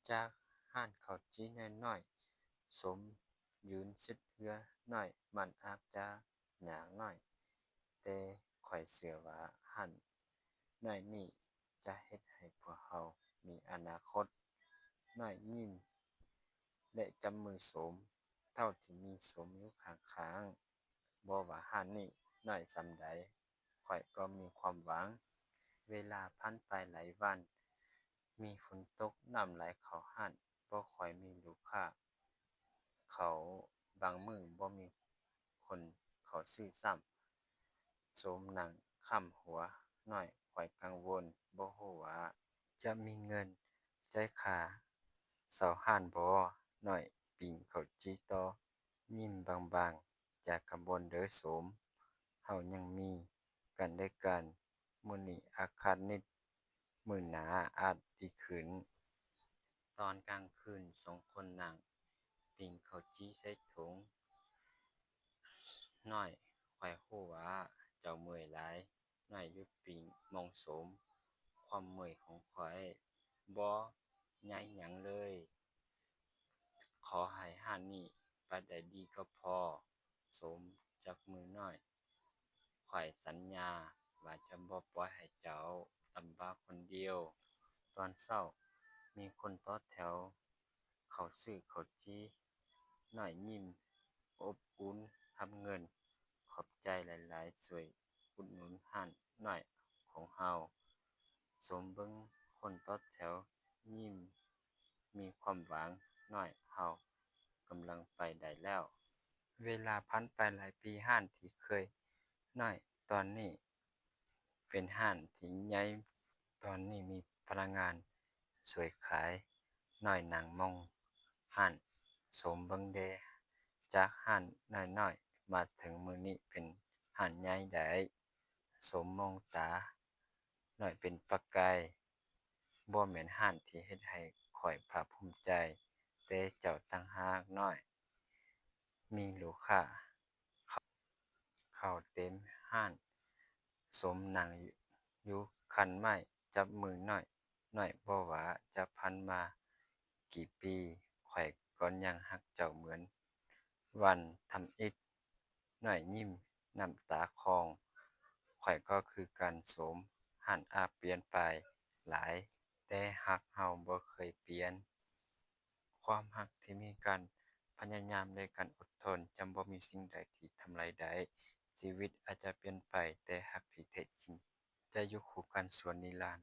ຈາກຮ້ານເຂົ້າຈີ່ນ້ອຍໆ, ສົມຢືນເຊັດເຮືອນ້ອຍ, ມັນອາດຈະຍາກໜ້ອຍ, ແຕ່ຂ້ອຍເຊື່ອວ່າຮ້ານນ້ອຍນີ້ຈະເຮັດໃຫ້ພວກເຮົາມີອະນາຄົດ. ນ້ອຍຍິ້ມ ແລະ ຈັບມືສົມ, ເທົ່າທີ່ມີສົມຢູ່ຂ້າງໆ, ບໍ່ວ່າຮ້ານນີ້ນ້ອຍສ່ຳໃດ, ຂ້ອຍກໍມີຄວາມຫວັງ. ເວລາຜ່ານໄປຫຼາຍວັນ, ມີຝົນຕົກ, ນ້ຳໄຫຼເຂົ້າຮ້ານ, ບໍ່ຄ່ອຍມີລູກຄ້າເຂົ້າ, ບາງມື້ບໍ່ມີຄົນເຂົ້າຊື້ຊ້ຳ. ສົມນັ່ງຄ້ຳຫົວ, ນ້ອຍ, ຂ້ອຍກັງວົນ, ບໍ່ຮູ້ວ່າຈະມີເງິນຈ່າຍຄ່າເຊົ່າຮ້ານບໍ່? ນ້ອຍ ປີ້ງເຂົ້າຈີ່ຕໍ່, ຍິ້ມບາງໆ. ຢ່າກັງວົນເດີສົມ, ເຮົາຍັງມີກັນແລະກັນ. ມື້ນີ້ອາກາດນິດ, ມື້ໜ້າອາດດີຂຶ້ນ. ຕອນກາງຄືນ, ສອງຄົນນັ່ງປີ້ງເຂົ້າຈີ່ໃສ່ຖົງ. ນ້ອຍ, ຂ້ອຍຮູ້ວ່າເຈົ້າເມື່ອຍຫຼາຍ. ນ້ອຍຢຸດປີ້ງມອງສົມ, ຄວາມເມື່ອຍຂອງຂ້ອຍບໍ່ໃຫຍ່ຫຍັງເລີຍ. ຂໍໃຫ້ຮ້ານນີ້ໄປໄດ້ດີກໍພໍ. ສົມຈັບມືນ້ອຍ, ຂ້ອຍສັນຍາວ່າຈະບໍ່ປ່ອຍໃຫ້ເຈົ້າລຳບາກຄົນດຽວ. ຕອນເຊົ້າ, ມີຄົນຕໍ່ແຖວເຂົ້າຊື້ເຂົ້າຈີ່. ນ້ອຍຍິ້ມອົບອຸ່ນຮັບເງິນ. ຂອບໃຈຫຼາຍໆ, ຊ່ວຍອຸດໜູນຮ້ານນ້ອຍຂອງເຮົາ. ສົມເບິ່ງຄົນຕໍ່ແຖວ, ຍິ້ມມີຄວາມຫວັງ. ນ້ອຍ, ເຮົາກຳລັງໄປໄດ້ແລ້ວ. ເວລາຜ່ານໄປຫຼາຍປີ, ຮ້ານທີ່ເຄີຍນ້ອຍຕອນນີ້ເປັນຮ້ານທີ່ໃຫຍ່, ຕອນນີ້ມີພະນັກງານຊ່ວຍຂາຍ. ນ້ອຍນັ່ງມອງຮ້ານ, ສົມເບິ່ງແດ່, ຈາກຮ້ານນ້ອຍໆ ມາເຖິງມື້ນີ້ເປັນຮ້ານໃຫຍ່ໄດ້. ສົມມອງຕາ, ນ້ອຍເປັນປະກາຍ. ບໍ່ແມ່ນຮ້ານທີ່ເຮັດໃຫ້ຂ້ອຍພາກພູມໃຈ, ແຕ່ເຈົ້າຕ່າງຫາກ. ນ້ອຍ ມີລູກຄ້າເຂົ້າເຕັມຮ້ານ. ສົມນັ່ງຢູ່ຄັນໄມ້, ຈັບມືນ້ອຍ. ນ້ອຍ, ບໍ່ວ່າຈະຜ່ານມາກີ່ປີ, ຂ້ອຍກໍຍັງຮັກເຈົ້າເໝືອນວັນທຳອິດ. ນ້ອຍຍິ້ມ, ນ້ຳຕາຄ່ອງ. ຂ້ອຍກໍຄືກັນ. ສົມ, ຮ້ານອາດປ່ຽນໄປຫຼາຍ, ແຕ່ຮັກເຮົາບໍ່ເຄີຍປ່ຽນ. ຄວາມຮັກທີ່ມີການພະຍາຍາມ ແລະ ການອົດທົນ ຈະບໍ່ມີສິ່ງໃດທີ່ທຳລາຍໄດ້. ຊີວິດອາດຈະປ່ຽນໄປ, ແຕ່ຮັກທີ່ແທ້ຈິງຈະຢູ່ຄູ່ກັນຊົ່ວນິລັນ.